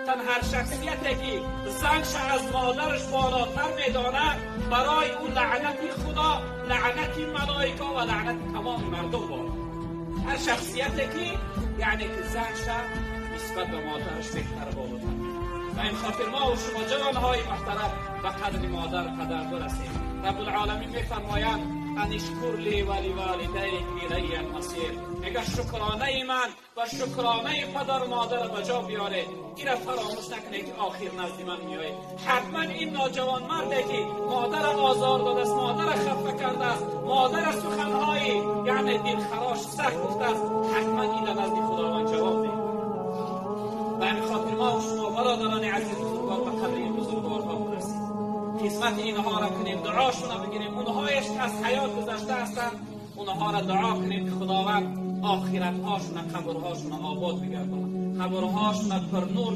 Тан ҳар шахсияте ки занаш аз модараш болотар медонад, барои ӯ лаънати Худо, лаънати малоика ва лаънати тамоми мардум бод. Ҳар шахсияте ки яъне ки занаш нисбат ба модараш беҳтар болотар. Ба ин хотир мо ва шумо, ҷавонҳои муҳтарам, ба қадри модар, падар бирасем. Раббулъоламин мефармояд: أن اشكر لي ولوالديك إلي المصير. Мега, шукронаи ман ва шукронаи падару модарро ба ҷо биёред. Ира фаромӯш накунед, ки охир назди ман меоед. Ҳатман ин ноҷавонмарде ки модарро озор додааст, модарро хафа кардааст, модарро суханҳои яъне дилхарош сахт гуфтааст, ҳатман ина назди Худованд ҷавоб медиҳад. Ба ҳамин хотир мо шумо, бародарони азиз, бузургвор, ба қадри ин бузургворҳо бирасем, хизмати инҳоро кунем, дуошонро бигирем. Онҳояш ки аз ҳаёт гузашта ҳастанд, онҳоро дуо кунем, ки Худованд охиратҳошона, қабрҳошона обод бигардонад, қабрҳошона пурнур.